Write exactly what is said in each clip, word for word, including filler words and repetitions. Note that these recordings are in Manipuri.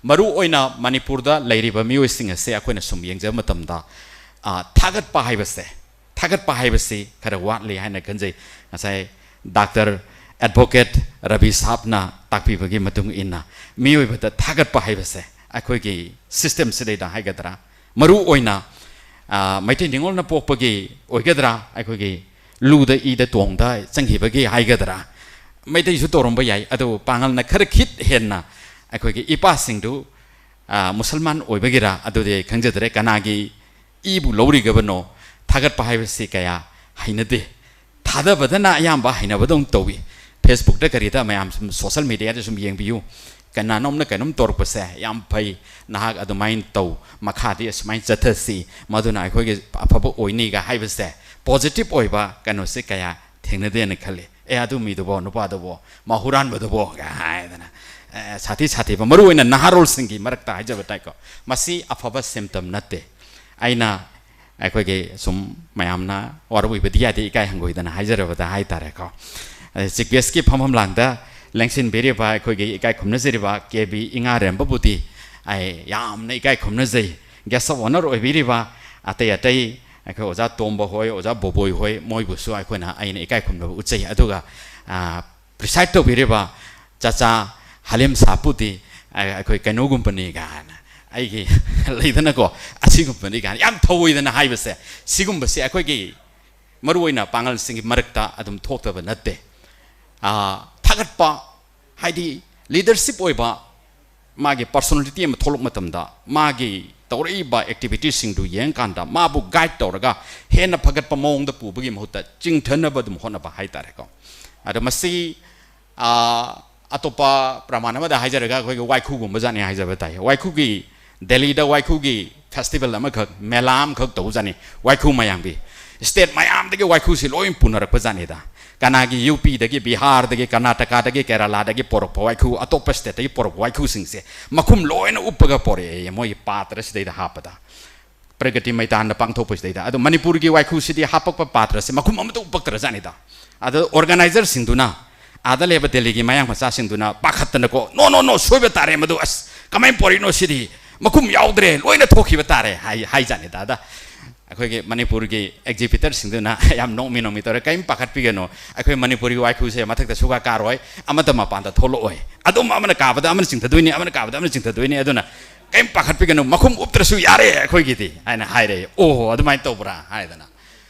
ꯃꯔꯨ ꯑꯣꯏꯅ ꯃꯅꯤꯄꯨꯔꯗ ꯂꯩꯔꯤꯕ ꯃꯤꯑꯣꯏꯁꯤꯡ ꯑꯁꯦ ꯑꯩꯈꯣꯏꯅ ꯁꯨꯝ ꯌꯦꯡꯖꯕ ꯃꯇꯝꯗ, ꯑ, ꯊꯥꯒꯠꯄ ꯍꯥꯏꯕꯁꯦ, ꯊꯥꯒꯠꯄ ꯍꯥꯏꯕꯁꯤ ꯈꯔ ꯋꯥꯠꯂꯤ ꯍꯥꯏꯅ ꯈꯟꯖꯩ꯫ ꯉꯁꯥꯏ ꯗꯥꯛꯇꯔ ꯑꯦꯗꯚꯣꯀꯦꯠ ꯔꯕꯤ ꯁꯥꯕꯅ ꯇꯥꯛꯄꯤꯕꯒꯤ ꯃꯇꯨꯡ ꯏꯟꯅ, ꯃꯤꯑꯣꯏꯕꯗ ꯊꯥꯒꯠꯄ ꯍꯥꯏꯕꯁꯦ ꯑꯩꯈꯣꯏꯒꯤ system ꯁꯤꯗꯩꯗ ꯍꯥꯏꯒꯗ꯭ꯔꯥ, ꯃꯔꯨ ꯑꯣꯏꯅ, ꯑ, ꯃꯩꯇꯩ ꯅꯤꯉꯣꯜꯅ ꯄꯣꯛꯄꯒꯤ ꯑꯣꯏꯒꯗ꯭ꯔꯥ, ꯑꯩꯈꯣꯏꯒꯤ ꯂꯨꯗ ꯏꯗ ꯇꯣꯡꯗ ꯆꯪꯈꯤꯕꯒꯤ ꯍꯥꯏꯒꯗ꯭ꯔꯥ, ꯃꯩꯇꯩꯁꯨ ꯇꯧꯔꯝꯕ ꯌꯥꯏ, ꯑꯗꯨꯕꯨ ꯄꯥꯡꯒꯜꯅ ꯈꯔ ꯈꯤꯠ ꯍꯦꯟꯅ ꯑꯩꯈꯣꯏꯒꯤ ꯏꯄꯥꯁꯤꯡꯗꯨ, ꯑ, ꯃꯨꯁꯜꯃꯥꯟ ꯑꯣꯏꯕꯒꯤꯔꯥ, ꯑꯗꯨꯗꯤ ꯑꯩ ꯈꯪꯖꯗ꯭ꯔꯦ, ꯀꯅꯥꯒꯤ ꯏꯕꯨ ꯂꯧꯔꯤꯒꯕꯅꯣ, ꯊꯥꯒꯠꯄ ꯍꯥꯏꯕꯁꯤ ꯀꯌꯥ ꯍꯩꯅꯗꯦ꯫ ꯊꯥꯗꯕꯗꯅ ꯑꯌꯥꯝꯕ ꯍꯩꯅꯕꯗꯧꯅ ꯇꯧꯏ꯫ Facebook ꯀꯔꯤꯗ ꯃꯌꯥꯝ ꯁꯨꯝ social media ꯗ ꯁꯨꯝ ꯌꯦꯡꯕꯤꯌꯨ, ꯀꯅꯥꯅꯣꯝꯅ ꯀꯩꯅꯣꯝ ꯇꯧꯔꯛꯄꯁꯦ, "ꯌꯥꯝ ꯐꯩ, ꯅꯍꯥꯛ ꯑꯗꯨꯃꯥꯏꯅ ꯇꯧ, ꯃꯈꯥꯗꯤ ꯑꯁꯨꯃꯥꯏꯅ ꯆꯠꯊꯁꯤ, ꯃꯗꯨꯅ ꯑꯩꯈꯣꯏꯒꯤ ꯑꯐꯕ ꯑꯣꯏꯅꯤꯒ" ꯍꯥꯏꯕꯁꯦ, positive ꯑꯣꯏꯕ ꯀꯩꯅꯣꯁꯦ ꯀꯌꯥ ꯊꯦꯡꯅꯗꯦꯅ ꯈꯜꯂꯤ꯫ "ꯑꯦ, ꯑꯗꯨ ꯃꯤꯗꯨꯕꯣ, ꯅꯨꯄꯥꯗꯨꯕꯣ, ꯃꯥ ꯍꯨꯔꯥꯟꯕꯗꯨꯕꯣ" ꯒ ꯍꯥꯏꯗꯅ, ꯑꯦ, ꯁꯥꯊꯤ ꯁꯥꯊꯤꯕ, ꯃꯔꯨ ꯑꯣꯏꯅ ꯅꯍꯥꯔꯣꯜꯁꯤꯡꯒꯤ ꯃꯔꯛꯇ ꯍꯥꯏꯖꯕ ꯇꯥꯏꯀꯣ, ꯃꯁꯤ ꯑꯐꯕ symptom ꯅꯠꯇꯦ꯫ ꯑꯩꯅ ꯑꯩꯈꯣꯏꯒꯤ ꯁꯨꯝ ꯃꯌꯥꯝꯅ ꯋꯥꯔꯧꯕꯤꯕꯗꯤ ꯌꯥꯗꯦ, ꯏꯀꯥꯏ ꯍꯪꯒꯣꯏꯗꯅ ꯍꯥꯏꯖꯔꯕꯗ ꯍꯥꯏꯇꯥꯔꯦꯀꯣ꯫ ꯑꯗ ꯆꯤꯐ ꯒꯦꯁꯀꯤ ꯐꯝꯐꯝ ꯂꯥꯡꯗ ꯂꯦꯡꯁꯤꯟꯕꯤꯔꯤꯕ ꯑꯩꯈꯣꯏꯒꯤ ꯏꯀꯥꯏ ꯈꯨꯝꯅꯖꯔꯤꯕ ꯀꯦ ꯕꯤ ꯏꯉꯥꯔꯦꯝꯕꯕꯨꯗꯤ ꯑꯩ ꯌꯥꯝꯅ ꯏꯀꯥꯏ ꯈꯨꯝꯅꯖꯩ꯫ Guest of honour ꯑꯣꯏꯕꯤꯔꯤꯕ ꯑꯇꯩ ꯑꯇꯩ ꯑꯩꯈꯣꯏ ꯑꯣꯖꯥ ꯇꯣꯝꯕ ꯍꯣꯏ, ꯑꯣꯖꯥ ꯕꯣꯕꯣꯏ ꯍꯣꯏ, ꯃꯣꯏꯕꯨꯁꯨ ꯑꯩꯈꯣꯏꯅ, ꯑꯩꯅ ꯏꯀꯥꯏ ꯈꯨꯝꯅꯕ ꯎꯠꯆꯩ꯫ ꯑꯗꯨꯒ, ꯑ, preside ꯇꯧꯕꯤꯔꯤꯕ ꯆꯥꯆꯥ ꯍꯂꯤꯝ ꯁꯥꯍꯕꯄꯨꯗꯤ, ꯑ, ꯑꯩꯈꯣꯏ ꯀꯩꯅꯣꯒꯨꯝꯕꯅꯤ ꯀꯥꯏꯅ, ꯑꯩꯒꯤ ꯂꯩꯗꯅꯀꯣ, ꯑꯁꯤꯒꯨꯝꯕꯅꯤ ꯀꯥꯏꯅ ꯌꯥꯝ ꯊꯧꯑꯣꯏꯗꯅ ꯍꯥꯏꯕꯁꯦ, ꯁꯤꯒꯨꯝꯕꯁꯤ ꯑꯩꯈꯣꯏꯒꯤ ꯃꯔꯨꯑꯣꯏꯅ ꯄꯥꯡꯒꯜꯁꯤꯡꯒꯤ ꯃꯔꯛꯇ ꯑꯗꯨꯝ ꯊꯣꯛꯇꯕ ꯅꯠꯇꯦ꯫ ꯑ, ꯊꯥꯒꯠꯄ, ꯍꯥꯏꯗꯤ leadership ꯑꯣꯏꯕ, ꯃꯥꯒꯤ personality ꯑꯃ ꯊꯣꯛꯂꯛꯄ ꯃꯇꯝꯗ, ꯃꯥꯒꯤ ꯇꯧꯔꯛꯏꯕ activity ꯁꯤꯡꯗꯨ ꯌꯦꯡꯀꯥꯟꯗ ꯃꯥꯕꯨ guide ꯇꯧꯔꯒ ꯍꯦꯟꯅ ꯐꯒꯠꯄ ꯃꯑꯣꯡꯗ ꯄꯨꯕꯒꯤ ꯃꯍꯨꯠꯇ ꯆꯤꯡꯊꯅꯕ ꯑꯗꯨꯝ ꯍꯣꯠꯅꯕ ꯍꯥꯏꯇꯥꯔꯦꯀꯣ꯫ ꯑꯗꯣ ꯃꯁꯤ, ꯑ, ꯑꯇꯣꯞꯄ ꯄ꯭ꯔꯃꯥꯟ ꯑꯃꯗ ꯍꯥꯏꯖꯔꯒ ꯑꯩꯈꯣꯏꯒꯤ ꯋꯥꯏꯈꯨꯒꯨꯝꯕ ꯖꯥꯠꯅꯤ ꯍꯥꯏꯖꯕ ꯇꯥꯏ꯫ ꯋꯥꯏꯈꯨꯒꯤ, ꯗꯦꯜꯂꯤꯗ ꯋꯥꯏꯈꯨꯒꯤ festival ꯑꯃꯈꯛ, ꯃꯦꯂꯥ ꯑꯃꯈꯛ ꯇꯧꯖꯥꯠꯅꯤ, ꯋꯥꯏꯈꯨ ꯃꯌꯥꯝꯒꯤ꯫ State ꯃꯌꯥꯝꯗꯒꯤ ꯋꯥꯏꯈꯨꯁꯤ ꯂꯣꯏ ꯄꯨꯅꯔꯛꯄ ꯖꯥꯠꯅꯤꯗ꯫ ꯀꯅꯥꯒꯤ ꯌꯨ ꯄꯤꯗꯒꯤ, ꯕꯤꯍꯥꯔꯗꯒꯤ, ꯀꯔꯅꯥꯇꯀꯥꯗꯒꯤ, ꯀꯦꯔꯂꯥꯗꯒꯤ ꯄꯣꯔꯛꯄ ꯋꯥꯏꯈꯨ, ꯑꯇꯣꯞꯄ state ꯇꯒꯤ ꯄꯣꯔꯛꯄ ꯋꯥꯏꯈꯨꯁꯤꯡꯁꯦ ꯃꯈꯨꯝ ꯂꯣꯏꯅ ꯎꯞꯄꯒ ꯄꯣꯔꯛꯑꯦ ꯃꯣꯏꯒꯤ ꯄꯥꯇ꯭ꯔꯁꯤꯗꯩꯗ ꯍꯥꯞꯄꯗ꯫ ꯄ꯭ꯔꯒꯇꯤ ꯃꯩꯗꯥꯟꯗ ꯄꯥꯡꯊꯣꯛꯄꯁꯤꯗꯩꯗ꯫ ꯑꯗꯣ ꯃꯅꯤꯄꯨꯔꯒꯤ ꯋꯥꯏꯈꯨꯁꯤꯗꯤ ꯍꯥꯄꯛꯄ ꯄꯥꯇ꯭ꯔꯁꯦ ꯃꯈꯨꯝ ꯑꯃꯠꯇ ꯎꯞꯄꯛꯇ꯭ꯔꯖꯥꯠꯅꯤꯗ꯫ ꯑꯗꯣ organizer ꯁꯤꯡꯗꯨꯅ, ꯑꯥꯗ ꯂꯩꯕ ꯗꯦꯜꯂꯤꯒꯤ ꯃꯌꯥꯡ ꯃꯆꯥꯁꯤꯡꯗꯨꯅ ꯄꯥꯈꯠꯇꯅꯀꯣ, "No, no, no, ꯁꯣꯏꯕ ꯇꯥꯔꯦ ꯃꯗꯨ, ꯑꯁ, "ꯀꯃꯥꯏꯅ ꯄꯣꯔꯛꯏꯅꯣ ꯁꯤꯗꯤ? ꯃꯈꯨꯝ ꯌꯥꯎꯗ꯭ꯔꯦ, ꯂꯣꯏꯅ ꯊꯣꯛꯈꯤꯕ ꯇꯥꯔꯦ" ꯍꯥꯏ, ꯍꯥꯏꯖꯥꯠꯅꯤꯗ꯫ ꯑꯗ ꯑꯩꯈꯣꯏꯒꯤ ꯃꯅꯤꯄꯨꯔꯒꯤ exhibitors ꯁꯤꯡꯗꯨꯅ ꯌꯥꯝ ꯅꯣꯛꯃꯤ ꯅꯣꯛꯃꯤ ꯇꯧꯔꯦ, "ꯀꯔꯤꯝ ꯄꯥꯈꯠꯄꯤꯒꯅꯨ, ꯑꯩꯈꯣꯏ ꯃꯅꯤꯄꯨꯔꯒꯤ ꯋꯥꯏꯈꯨꯁꯦ ꯃꯊꯛꯇ ꯁꯨꯀꯥ ꯀꯥꯔꯣꯏ, ꯑꯃꯠꯇ ꯃꯄꯥꯟꯗ ꯊꯣꯛꯂꯛꯑꯣꯏ, ꯑꯗꯨꯝ ꯑꯃꯅ ꯀꯥꯕꯗ ꯑꯃꯅ ꯆꯤꯡꯊꯗꯣꯏꯅꯤ, ꯑꯃꯅ ꯀꯥꯕꯗ ꯑꯃꯅ ꯆꯤꯡꯊꯗꯣꯏꯅꯤ, ꯑꯗꯨꯅ ꯀꯔꯤꯝ ꯄꯥꯈꯠꯄꯤꯒꯅꯨ, ꯃꯈꯨꯝ ꯎꯞꯇ꯭ꯔꯁꯨ ꯌꯥꯔꯦ ꯑꯩꯈꯣꯏꯒꯤꯗꯤ" ꯍꯥꯏꯅ ꯍꯥꯏꯔꯦ꯫ "ꯑꯣꯍꯣ, ꯑꯗꯨꯃꯥꯏꯅ ꯇꯧꯕ꯭ꯔꯥ?" ꯍꯥꯏꯗꯅ꯫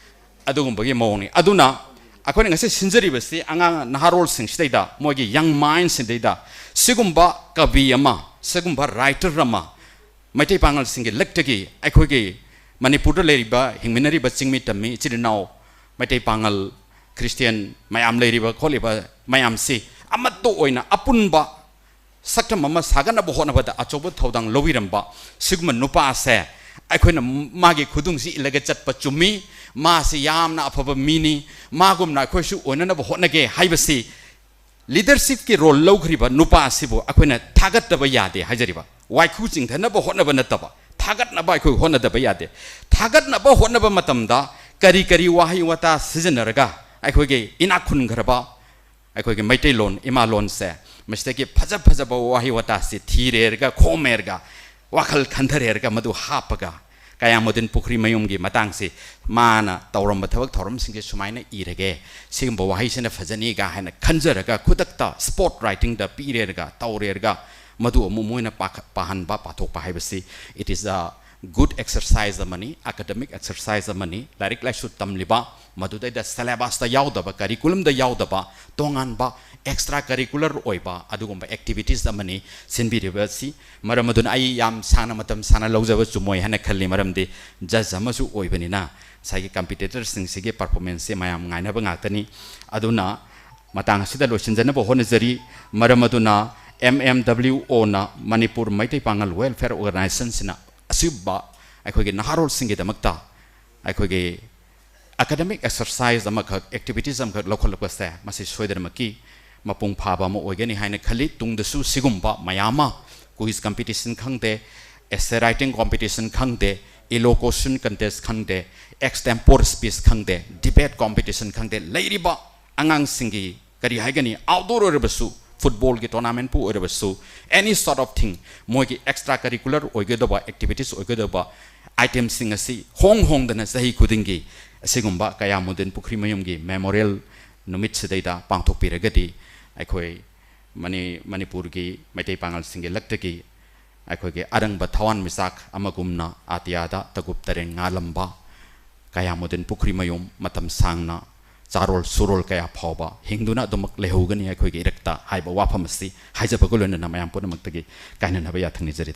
ꯑꯗꯨꯒꯨꯝꯕꯒꯤ ꯃꯑꯣꯡꯅꯤ꯫ ꯑꯗꯨꯅ ꯑꯩꯈꯣꯏꯅ ꯉꯁꯤ ꯁꯤꯟꯖꯔꯤꯕꯁꯤ ꯑꯉꯥꯡ ꯅꯍꯥꯔꯣꯜꯁꯤꯡꯁꯤꯗꯩꯗ, ꯃꯣꯏꯒꯤ young minds ꯁꯤꯗꯩꯗ ꯁꯤꯒꯨꯝꯕ ꯀꯕꯤ ꯑꯃ, ꯁꯤꯒꯨꯝꯕ writer ꯑꯃ ꯃꯩꯇꯩ ꯄꯥꯉꯜꯁꯤꯡꯒꯤ ꯂꯛꯇꯒꯤ ꯑꯩꯈꯣꯏꯒꯤ ꯃꯅꯤꯄꯨꯔꯗ ꯂꯩꯔꯤꯕ, ꯍꯤꯡꯃꯤꯟꯅꯔꯤꯕ ꯆꯤꯡꯃꯤ ꯇꯝꯃꯤ ꯏꯆꯤꯜ ꯏꯅꯥꯎ, ꯃꯩꯇꯩ ꯄꯥꯉꯜ, ꯈ꯭ꯔꯤꯁꯇꯤꯌꯥꯟ ꯃꯌꯥꯝ ꯂꯩꯔꯤꯕ ꯈꯣꯠꯂꯤꯕ ꯃꯌꯥꯝꯁꯤ ꯑꯃꯠꯇ ꯑꯣꯏꯅ ꯑꯄꯨꯟꯕ ꯁꯛꯇꯝ ꯑꯃ ꯁꯥꯒꯠꯅꯕ ꯍꯣꯠꯅꯕꯗ ꯑꯆꯧꯕ ꯊꯧꯗꯥꯡ ꯂꯧꯕꯤꯔꯝꯕ ꯁꯤꯒꯨꯝꯕ ꯅꯨꯄꯥ ꯑꯁꯦ ꯑꯩꯈꯣꯏꯅ ꯃꯥꯒꯤ ꯈꯨꯗꯨꯡꯁꯤ ꯏꯜꯂꯒ ꯆꯠꯄ ꯆꯨꯝꯃꯤ, ꯃꯥꯁꯤ ꯌꯥꯝꯅ ꯑꯐꯕ ꯃꯤꯅꯤ, ꯃꯥꯒꯨꯝꯅ ꯑꯩꯈꯣꯏꯁꯨ ꯑꯣꯏꯅꯅꯕ ꯍꯣꯠꯅꯒꯦ ꯍꯥꯏꯕꯁꯤ leadership ꯀꯤ role ꯂꯧꯈ꯭ꯔꯤꯕ ꯅꯨꯄꯥ ꯑꯁꯤꯕꯨ ꯑꯩꯈꯣꯏꯅ ꯊꯥꯒꯠꯇꯕ ꯌꯥꯗꯦ ꯍꯥꯏꯖꯔꯤꯕ꯫ ꯋꯥꯏꯈꯨ ꯆꯤꯡꯊꯅꯕ ꯍꯣꯠꯅꯕ ꯅꯠꯇꯕ, ꯊꯥꯒꯠꯅꯕ ꯑꯩꯈꯣꯏ ꯍꯣꯠꯅꯗꯕ ꯌꯥꯗꯦ꯫ ꯊꯥꯒꯠꯅꯕ ꯍꯣꯠꯅꯕ ꯃꯇꯝꯗ ꯀꯔꯤ ꯀꯔꯤ ꯋꯥꯍꯩ ꯋꯥꯇꯥ ꯁꯤꯖꯤꯟꯅꯔꯒ ꯑꯩꯈꯣꯏꯒꯤ ꯏꯅꯥꯛ ꯈꯨꯟꯈ꯭ꯔꯕ ꯑꯩꯈꯣꯏꯒꯤ ꯃꯩꯇꯩꯂꯣꯟ, ꯏꯃꯥꯂꯣꯟꯁꯦ, ꯃꯁꯤꯗꯒꯤ ꯐꯖ ꯐꯖꯕ ꯋꯥꯍꯩ ꯋꯥꯇꯥꯁꯤ ꯊꯤꯔꯦꯔꯒ, ꯈꯣꯝꯃꯦꯔꯒ, ꯋꯥꯈꯜ ꯈꯟꯊꯔꯦꯔꯒ, ꯃꯗꯨ ꯍꯥꯞꯄꯒ, ꯀꯌꯥꯃꯨꯗꯤꯟ ꯄꯨꯈ꯭ꯔꯤ ꯃꯌꯨꯝꯒꯤ ꯃꯇꯥꯡꯁꯤ ꯃꯥꯅ ꯇꯧꯔꯝꯕ ꯊꯕꯛ ꯊꯧꯔꯝꯁꯤꯡꯁꯦ ꯁꯨꯃꯥꯏꯅ ꯏꯔꯒꯦ, ꯁꯤꯒꯨꯝꯕ ꯋꯥꯍꯩꯁꯤꯅ ꯐꯖꯅꯤꯒ ꯍꯥꯏꯅ ꯈꯟꯖꯔꯒ, ꯈꯨꯗꯛꯇ spot writing ꯗ ꯄꯤꯔꯦꯔꯒ, ꯇꯧꯔꯦꯔꯒ, ꯃꯗꯨ ꯑꯃꯨꯛ ꯃꯣꯏꯅ ꯄꯥꯈ-, ꯄꯥꯍꯟꯕ, ꯄꯥꯊꯣꯛꯄ ꯍꯥꯏꯕꯁꯤ, it is a good exercise ꯑꯃꯅꯤ, academic exercise ꯑꯃꯅꯤ꯫ ꯂꯥꯏꯔꯤꯛ ꯂꯥꯏꯁꯨ ꯇꯝꯂꯤꯕ, ꯃꯗꯨꯗꯩꯗ syllabus ꯇ ꯌꯥꯎꯗꯕ, curriculum ꯗ ꯌꯥꯎꯗꯕ, ꯇꯣꯉꯥꯟꯕ extra curricular ꯑꯣꯏꯕ ꯑꯗꯨꯒꯨꯝꯕ activities ꯑꯃꯅꯤ ꯁꯤꯟꯕꯤꯔꯤꯕꯁꯤ꯫ ꯃꯔꯝ ꯑꯗꯨꯅ ꯑꯩ ꯌꯥꯝ ꯁꯥꯡꯅ, ꯃꯇꯝ ꯁꯥꯡꯅ ꯂꯧꯖꯕ ꯆꯨꯝꯃꯣꯏ ꯍꯥꯏꯅ ꯈꯜꯂꯤ, ꯃꯔꯝꯗꯤ judge ꯑꯃꯁꯨ ꯑꯣꯏꯕꯅꯤꯅ ꯉꯁꯥꯏꯒꯤ competitor ꯁꯤꯡꯁꯤꯒꯤ performance ꯁꯦ ꯃꯌꯥꯝ ꯉꯥꯏꯅꯕ ꯉꯥꯛꯇꯅꯤ꯫ ꯑꯗꯨꯅ ꯃꯇꯥꯡ ꯑꯁꯤꯗ ꯂꯣꯏꯁꯤꯟꯖꯅꯕ ꯍꯣꯠꯅꯖꯔꯤ꯫ ꯃꯔꯝ ꯑꯗꯨꯅ M M W O ꯅ ꯃꯅꯤꯄꯨꯔ ꯃꯩꯇꯩ ꯄꯥꯉꯜ Welfare Organisation ꯁꯤꯅ ꯑꯁꯤꯒꯨꯝꯕ ꯑꯩꯈꯣꯏꯒꯤ ꯅꯍꯥꯔꯣꯜꯁꯤꯡꯒꯤꯗꯃꯛꯇ ꯑꯩꯈꯣꯏꯒꯤ academic exercise ꯑꯃꯈꯛ, activities ꯑꯃꯈꯛ ꯂꯧꯈꯠꯂꯛꯄꯁꯦ, ꯃꯁꯤ ꯁꯣꯏꯗꯅꯃꯛꯀꯤ ꯃꯄꯨꯡ ꯐꯥꯕ ꯑꯃ ꯑꯣꯏꯒꯅꯤ ꯍꯥꯏꯅ ꯈꯜꯂꯤ꯫ ꯇꯨꯡꯗꯁꯨ ꯁꯤꯒꯨꯝꯕ ꯃꯌꯥꯝ ꯑꯃ, quiz competition ꯈꯪꯗꯦ, essay writing competition ꯈꯪꯗꯦ, elocution contest ꯈꯪꯗꯦ, extempore speech ꯈꯪꯗꯦ, debate competition ꯈꯪꯗꯦ, ꯂꯩꯔꯤꯕ ꯑꯉꯥꯡꯁꯤꯡꯒꯤ, ꯀꯔꯤ ꯍꯥꯏꯒꯅꯤ, outdoor ꯑꯣꯏꯔꯕꯁꯨ, ꯐꯨꯠꯕꯣꯜꯒꯤ ꯇꯣꯔꯅꯥꯃꯦꯟꯠꯄꯨ ꯑꯣꯏꯔꯕꯁꯨ, any sort of thing, ꯃꯣꯏꯒꯤ ꯑꯦꯛꯁꯇ꯭ꯔꯥ ꯀꯔꯤꯀꯨꯂꯔ ꯑꯣꯏꯒꯗꯕ, ꯑꯦꯛꯇꯤꯚꯤꯇꯤꯁ ꯑꯣꯏꯒꯗꯕ ꯑꯥꯏꯇꯦꯝꯁꯤꯡ ꯑꯁꯤ ꯍꯣꯡ ꯍꯣꯡꯗꯅ ꯆꯍꯤ ꯈꯨꯗꯤꯡꯒꯤ ꯑꯁꯤꯒꯨꯝꯕ ꯀꯌꯥꯃꯨꯗꯤꯟ ꯄꯨꯈ꯭ꯔꯤꯃꯌꯨꯝꯒꯤ ꯃꯦꯃꯣꯔꯤꯌꯦꯜ ꯅꯨꯃꯤꯠꯁꯤꯗꯩꯗ ꯄꯥꯡꯊꯣꯛꯄꯤꯔꯒꯗꯤ, ꯑꯩꯈꯣꯏ ꯃꯅꯤ-, ꯃꯅꯤꯄꯨꯔꯒꯤ ꯃꯩꯇꯩ ꯄꯥꯉꯜꯁꯤꯡꯒꯤ ꯂꯛꯇꯒꯤ ꯑꯩꯈꯣꯏꯒꯤ ꯑꯔꯪꯕ ꯊꯋꯥꯟꯃꯤꯆꯥꯛ ꯑꯃꯒꯨꯝꯅ ꯑꯇꯤꯌꯥꯗ ꯇꯒꯨꯞ ꯇꯔꯦꯡ ꯉꯥꯜꯂꯝꯕ ꯀꯌꯥꯃꯨꯗꯤꯟ ꯄꯨꯈ꯭ꯔꯤꯃꯌꯨꯝ ꯃꯇꯝ ꯁꯥꯡꯅ ꯆꯥꯔꯣꯜ ꯁꯨꯔꯣꯜ ꯀꯌꯥ ꯐꯥꯎꯕ ꯍꯤꯡꯗꯨꯅ ꯑꯗꯨꯃꯛ ꯂꯩꯍꯧꯒꯅꯤ ꯑꯩꯈꯣꯏꯒꯤ ꯏꯔꯛꯇ ꯍꯥꯏꯕ ꯋꯥꯐꯝ ꯑꯁꯤ ꯍꯥꯏꯖꯕꯒ ꯂꯣꯏꯅꯅ ꯃꯌꯥꯝ ꯄꯨꯝꯅꯃꯛꯇꯒꯤ ꯀꯥꯏꯅꯅꯕ ꯌꯥꯊꯪ ꯅꯤꯖꯔꯤ꯫